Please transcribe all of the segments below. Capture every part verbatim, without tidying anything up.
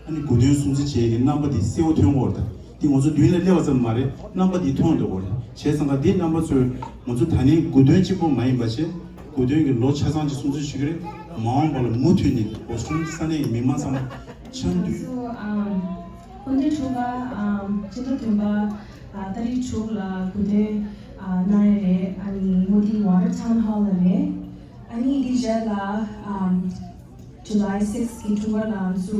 ཨ་ནི་དགུ་སྟོན་སྲུང་བརྩི་བྱེད་ཀྱི་རྣམ་པ་འདི་གསལ་པོ་ཐོན་གྱི་ཡོད་རེད། ད་འདི་ང་ཚོ་མདུན་ལ་སླེབས་པ་ཙམ་མ་རེད། རྣམ་པ་འདི་མཐོང་འགྲོ་གི་རེད། བྱས་ཙང་ཀ་འདི་རྣམ་པ་ཚོས་ང་ཚོ་ད་ནི་དགུ་སྟོན་གཅིག་པོ་མ་ཡིན་པ་བྱས། དགུ་སྟོན་གྱི་ལོ་ཆ་ཚང་གཅིག་སྲུང་བརྩི་ཞུ་གི་རེད། མ་འོངས་པ་ལ་མུ་མཐུད་ནས་བོ་སི་ཊོན་ས་གནས་ཀྱི་མི་མང་ཚང་མ་འཆམ་མཐུན། ང་ཚོ་ཨམ་སྐུ་མདུན་འཁྲུངས་སྐར་ཨམ་སྤྱི་ཟླ་བདུན་པ་ཨ་ཏ་རིག་དྲུག་ལ་དགུ་སྟོན་ཨ་གནང་ཡ་རེད། ཨ་ནི་མུ་མཐུད་Watertown Hall ལ་རེད། ཨ་ནི་འདི་རྗེས་ལ་ཨམ་July six གི་འཁྲུངས་སྐར་ལ་ང་ཚོ་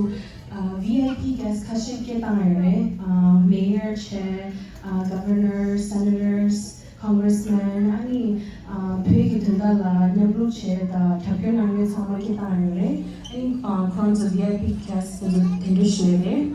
ཨ་V I P guest ཁ་ཤས་སྐད་བཏང་ཡོད་རེད། ཨ་Mayor བྱས། ཨ་Governor, Senators, Congressman, ཨ་ནི་ཨ་བོད་ཀྱི་དོན་དག་ལ་མཉམ་རུབ་བྱས་དང་རྒྱབ་སྐྱོར་གནང་མཁན་ཚང་མ་སྐད་བཏང་ཡོད་རེད། ཨ་ནི་ཨ་ཁོ་རང་ཚོ་V I P guest དེ་ཚོ་གདན་འདྲེན་ཞུས་ཡོད་རེད།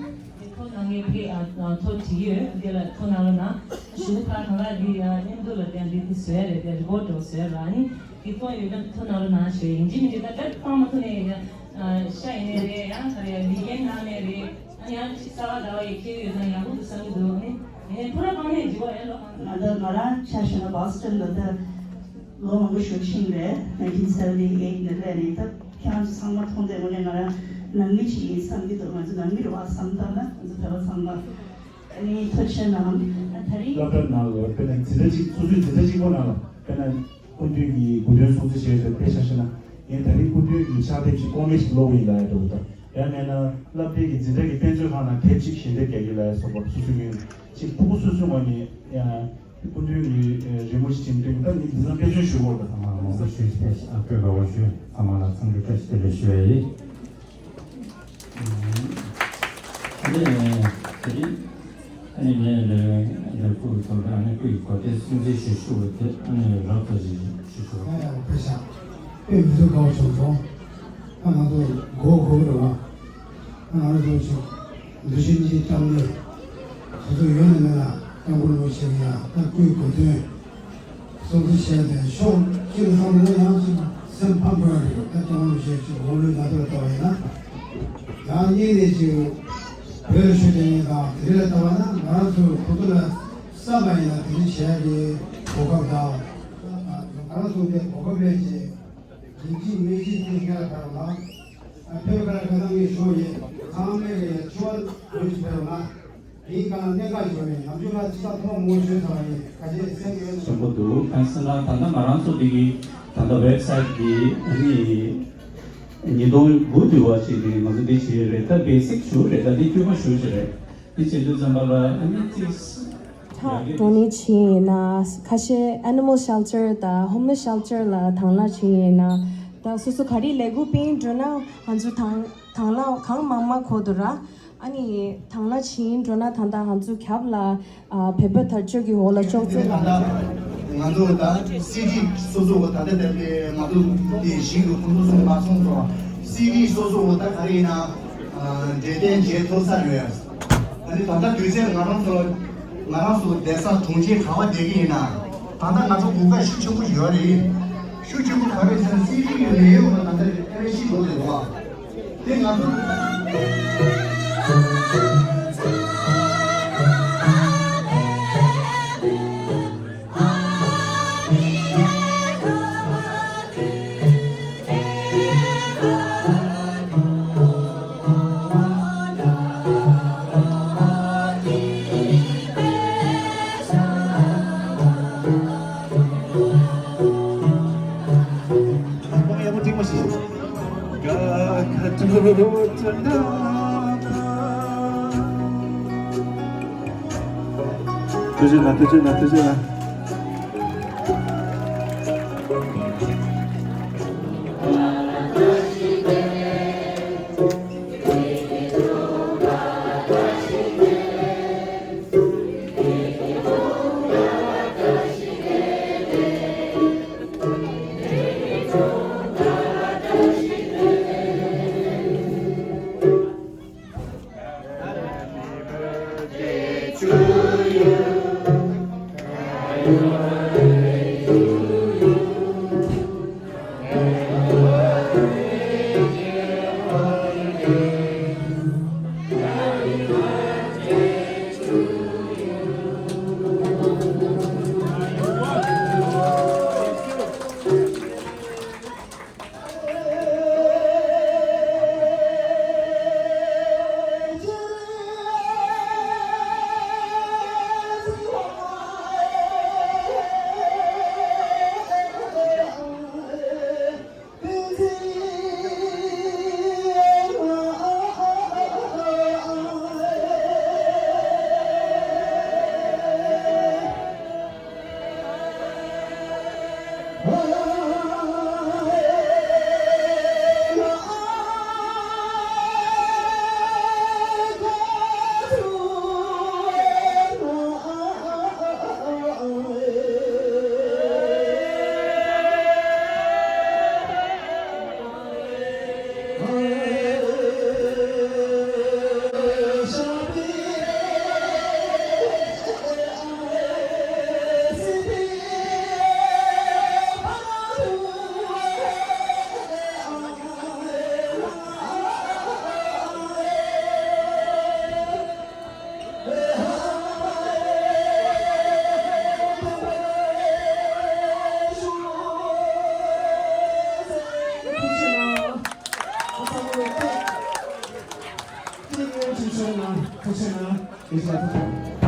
ཐོ་གནང་མཁན་ཕ་གི་ཨ་ཐོ་བྲིས་ཡོད། འདི་ལ་ཐོ་གནང་རོགས་གནང་། གཞུག་གུ་ཕར་གང་ལ་འདི་ཡང་མཉམ་དུ་ལ་དེ་འདི་དེ་བཟོས་རེད། དེ་རི་པོ་ཊི་འདྲ་བཟོས་ར་ནི། དེ་ཐོ་ཡོད་ན་ཐོ་གནང་རོགས་གནང་ཞུ། ཡིན་གཅིག་མིན་གཅིག་ད་ད་ཕངས་མ་ཐུབ་ནས་ཡིན་ན་ཤ་ཡིན་ནའི་རེད། ཡང་ག་རེ་ཡ་ལི་རྒན་གནང་ནའི་རེད། ཨ་ཡང་ཅིག་ས་ག་ཟླ་བ་ཡི་ཁྱེད་ཡོད་ན་ཡག་པོ་འདུག་བསམ་གྱི་འདུག་ནི། ངས་ཐོ་ར་ཕངས་ནས་འཇིགས་པ་ཡ་ལོ་ཕངས་ང་ད་ང་རང་ཆ་བཞག་ན་བྷོ་སི་ཊོན་ལ་ད་ལོ་མང་པོ་ཞིག་ཕྱིན་རེད། nineteen seventy eight ནས་སླེབས་ནས་ད་ཁྱེད་རང་ཚོ་ཚང་མ་མཐོང་དེ་དངོས་གནས་ང་རང་ནང་མི་ཞིག་ཡིན་བསམ་གྱི་འདུག་ང་ཚོ་ནང་མི་རེད་བ་བསམ་ཐང་ན་ང་ཚོ་བོད་པ་ཚང་མ་ཨ་ནི་ཐུགས་རྗེ་གནང་། ཨ་ད་རིང་སློབ་གྲྭ་ནང་ལ་དཔེར་ན་འཛིན་གྲྭ་གཅིག་སོ་སོའི་འཛིན་གྲྭ་གཅིག་པོ་ནང་ལ་དཔེར་ན་སྐུ་མདུན་གྱི་དགུང་སྟོན་སྲུང་བརྩི་བྱས་ཏེ་དཔེ་ཆ་བཞག་ན་ངས་ད་རིང་སྐུ་མདུན་གྱི་ཕྱག་དེབ་ཅིག་ཀོ་མེ་ཞིག་ཀློག་གི་ཡིན་ལབ་ཡ་འདྲ་བོ་དང་། ཡང་མིན་ན་སློབ་གྲྭའི་གི་འཛིན་གྲྭ་གི་དཔེ་མཛོད་ཁང་ནང་དེབ་ཅིག་ཞལ་འདེབས་རྒྱག་གི་ལབ་ཡ་སོགས་པ་སོ་སོའི་ངོས་ནས་ཅིག་ཕྲུ་གུ་སོ་སོའི་ངོས་ནས་ཡང་སྐུ་མདུན་གྱི་རི་མོ་ཞིག་བྱིན་དུས་ད་ནི་འདི་ཚང་དཔེ་མཛོད་ཞུ་དགོས་པ་དང་། མང་པོ་ཞུས་ཏེ་ཨ་ཁུ་དགའ་བོ་ཞུ། ཚང་མ་ལ་འཚམས་འདྲི་བཀྲ་ཤིས་བདེ་ལེགས་ཞུ་ཡ་ཡིན། ཨ་ནི་དེ་རིང་ཨ་ནི་ངས་ལས་ལས་ཁུངས་ཐོག་ནས་ཨ་ནི་སྐུ་ཡི་གོ་སྟོན་སྲུང་བརྩི་ཞུ་ཞུ་བ་དེ་ཨ་ནི་རབ་ཏུ་ཞུ་ཞུ་ཞུ། ཨ་ཡ་དཔེ་ཆ་དཔེ་མི་ཚོ་དགའ་བ་བྱུང་སོང་། ཨ་ང་ཚོ་མགོ་སྒུར་རེད་བ། ཨ་ང་ཚོ་ཞུ་འདི་ཕྱི་གཉིས་གཏམ་ནས་ དེ་ཚོ་ཡོད་ནི་མེད་ན་སྐྱབས་མགོན་རིན་པོ་ཆེ་ཡང་ད་སྐུའི་གོ་དོན་སོང་ཚུལ་བཤད་དེ་ཕྱོགས་གཅིག་ལ་བསམ་ན་ཡང་ཅིག་སེམས་ཕམ་དགོས་ཡ་རེད། ད་སྐྱབས་མགོན་རིན་པོ་ཆེ་ཅིག་འོག་ལུས་ན་ཐུག་ལྟ་བ་ཡིན་ན། ཡང་གཉིས་ནས་ཅིག་བོད་ལ་ཤུགས་རྒྱག་མཁན་དང་དེ་རིགས་ལ་ལྟ་བ་ན་ང་རང་ཚོ་ཁོ་ཚོ་ལ་བསམ་པ་ཡིན་ན་དེ་རིགས་བྱེད་ཡ་གི་གོ་སྐབས་དང་། ང་རང་ཚོ་དེ་གོ་སྐབས་ལེན་བྱས། ཡིན་གཅིག་མིན་གཅིག་དེ་སྔ་ལ་ཕེབས་པ་ལ་ཕེབས་པ་ལ་ཁ་སང་ངས་ཞུ་ཡས་ཚང་མས་ཀྱི་ཆུ་བ་འོད་ཅིག་ཕེབས་པ་ལ་དེའི་སྒང་གནད་འགག་བྱུང་ནས་ནམ་རྒྱུན་ལ་ཅི་ལྟར་ཐོག་མོ་ཞུས་ཚར་བ་ཡིན། ག་ཅེས་སེམས་ཡོད་ཆེན་པོ་འདུག་གང་ཟེར་ན་ད་ལྟ་ང་རང་ཚོ་འདི་གི་ད་ལྟ་ཝེབ་སའིཊ་འདི་ཨ་ནི་ཉིས་སྟོང་དགུ་དུས་བ་ཞིག་ནས་ང་ཚོ་འདི་བྱས་རེད། ད་བེ་སིག་ཞུ་རེད། ད་འདི་དཀྱུས་མ་ཞུ་ཞིག་རེད། འདི་བྱེད་དུས་ཙམ་པ་ལ་ཨ་ནི་ཅིག་ཁྲག་དྲོ་ནས་ཕྱིན་ཡིན་ན་ཁ་ཤས་Animal Shelter དང་Homeless Shelter ལ་དང་བླངས་ཕྱིན་ཡིན་ན། ད་སོ་སོ་ག་རེ་ལས་འགུལ་སྤེལ་འགྲོ་ན་ང་ཚོ་དང་དང་བླངས་གང་མང་མང་གོ་འདུག་ར། ཨ་ནི་དང་བླངས་ཕྱིན་འགྲོ་ན་ད་ལྟ་ང་ཚོ་རྒྱབ་ལ་ཨ་བོད་པ་དར་ལྕོག་གི་འོག་ལ་ཅོག་ཙེ་ལ། ང་ཚོ་ད་སི་ཊི་སོ་སོ་ད་ལྟ་ད་ལྟ་ང་ཚོ་དེ་ཞིག་གི་ཁོང་ཚོ་སོང་མ་སོང་ཙང་སི་ཊི་སོ་སོ་ད་ག་རེ་ཡིན་ན་འབྲས་ལྡན་བརྗེ་ཐུབ་ས་རེད། ཨ་ནི་ད་ལྟ་དུས་ཚོད་ང་རང་ཚོ་ང་རང་ཚོ་བསྡད་ས་གྲོང་ཁྱེར་ག་བ་བསྡད་ཀྱི་ཡིན་ན། ད་ལྟ་ང་ཚོ་གོ་སྐབས་ཤུགས་ཆེན་པོ་ཡོད་རེད། ཤུགས་ཆེན་པོ་ག་རེ་ཟེར་ན་སི་ཊི་ཡོད་ནས་ཡོད་པ་ད་ལྟ་ཨེ་ཤི་ལོ་རེད་བ། དེ་ང་ཚོ། ཐུགས་རྗེ་གནང་། ཐུགས་རྗེ་གནང་། ཐུགས་རྗེ་གནང་།